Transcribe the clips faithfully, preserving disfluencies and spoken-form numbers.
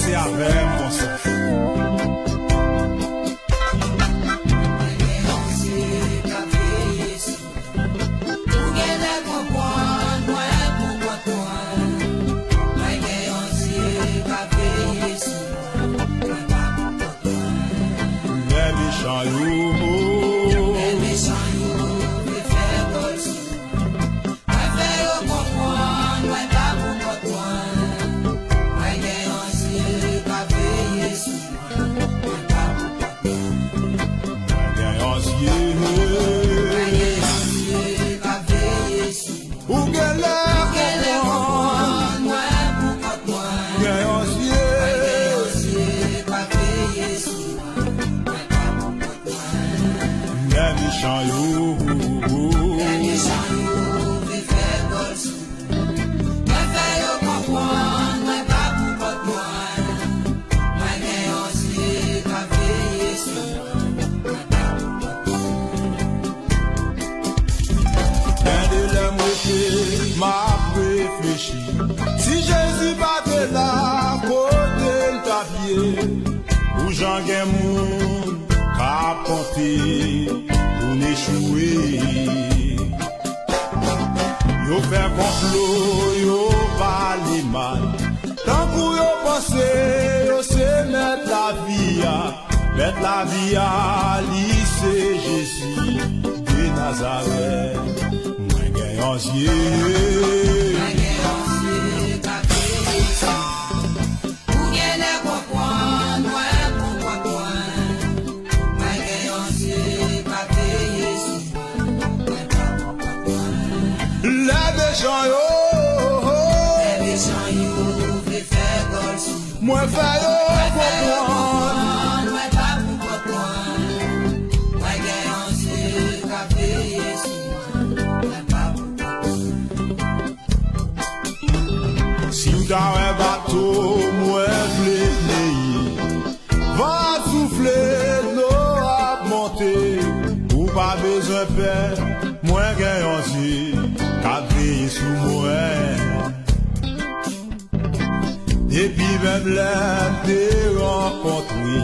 Se avè m konsa. Ou genlè konprann mwen pou kont mwen. Mwen gen yon zye k ap veye sou mwen. Mwen pa pou kont mwen. Lè mechan yo. Lè mechan yo vle fè kòl sou mwen. Mwen fè yo konprann mwen pa pou kont mwen. Mwen gen yon zye k ap veye sou mwen. Mwen pa pou kont mwen. Mwen gen yon zye. Mwen gen yon zye k ap veye sou mwen. Ou genlè konprann mwen pou kont mwen. Gen yon zye. Mwen gen yon zye k ap veye sou mwen. Mwen pa pou kont mwen. Lè mechan yo. Lè mechan yo vle fè kòl sou mwen. Mwen fè yo konprann mwen pa pou kont mwen. Mwen gen yon zye k ap veye sou mwen. Mwen pa pou kont mwen. Gen de lè m rete, m ap reflechi. Si Jezi pa te la, kote l t ap ye? Pou jan gen moun k ap konte pou n echwe. Yo fè konplo, yo pale mal. Tankou yo panse yo se mèt lavi a. Mèt lavi a, li se Jezi de Nazarèt. Mwen gen yon zye. Mwen gen yon zye k ap veye sou mwen. Ou genlè konprann mwen pou kont mwen. Mwen gen yon zye k ap veye sou mwen. Mwen pa pou kont mwen. Lè mechan yo. Lè mechan yo vle fè kòl sou mwen. Mwen fè yo konprann. Mwen pa pou kont mwen. Mwen gen yon zye k ap veye sou mwen. Mwen pa pou kont mwen. Si w ta wè bato mwen vle neye, van ap soufle, dlo ap monte, ou pa bezwen pè, mwen gen yon zye k ap veye sou mwen. Depi menm lè n te rankontre,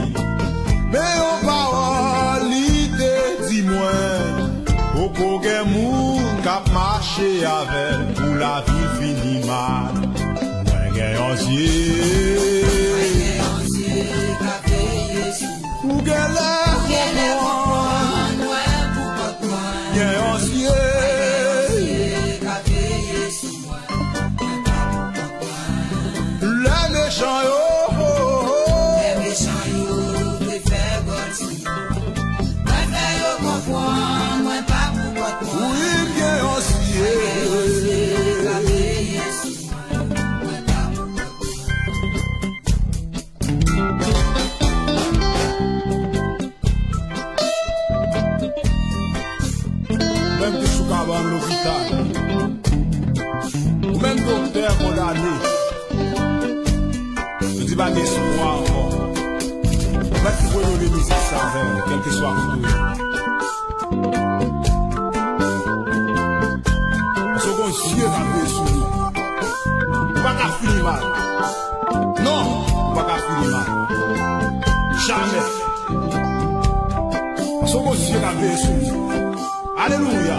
men yon pawòl li te di mwen, poko gen moun k ap mache avè l pou lavi l fini mal. Mwen gen yon zye. Mwen gen yon zye k ap veye sou mwen. Ou genlè konprann mwen pou kont mwen. Gen yon zye. Mwen gen yon zye k ap veye sou mwen. Lè mechan yo. Lè mechan yo vle fè kòl sou mwen. Mwen fè yo konprann mwen pa pou kont mwen. Wi, m gen yon zye. Mwen gen yon zye k ap veye sou mwen. Mwen pa pou kont mwen. Ou menm ki sou kabann lopital, ou menm doktè kondane, yo di pa gen espwa ankò. Ou mèt voye yo de mizik sa avè m, kèlkeswa kote w ye. Paske w gon zye k ap veye sou nou. Ou pa ka fini mal. Non, ou pa ka fini mal. Jamè. Paske w gon zye k ap veye sou nou. Alelouya.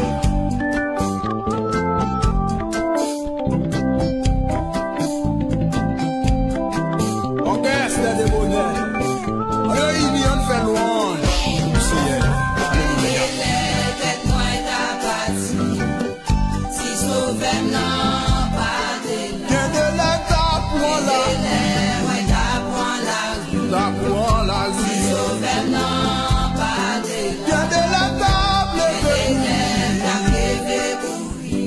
Òkès lè de bonè. Ann reyini, ann fè lwanj pou Senyè. Alelouya. Lè tèt mwen ta pati, si Sovè m nan pa te la. Gen de lè m ta pran lari. Gen de lè mwen ta pran lari. Ta pran lari. Si Sovè m nan pa te la. Gen de lè m ta leve kouri. Gen de lè m ta leve kouri.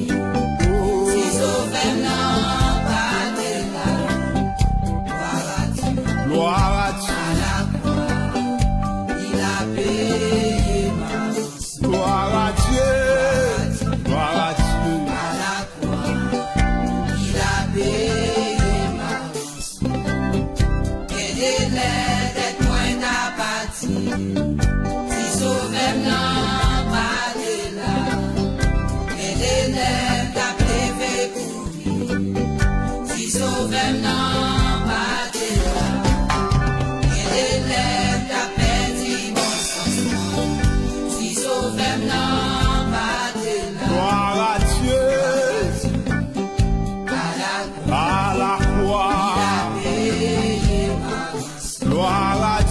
Si Sovè m nan pa te la, glwa a Dye. Glwa a Dye. A la kwa, il a payé ma rançon. Glwa a Dye. Glwa a Dye. A la kwa, il a payé ma rançon. Gen de lè tèt mwen ta pati, si Sovè m nan pa te la. Gen de lè m t ap leve kouri, si Sovè m nan pa te la. Gloire à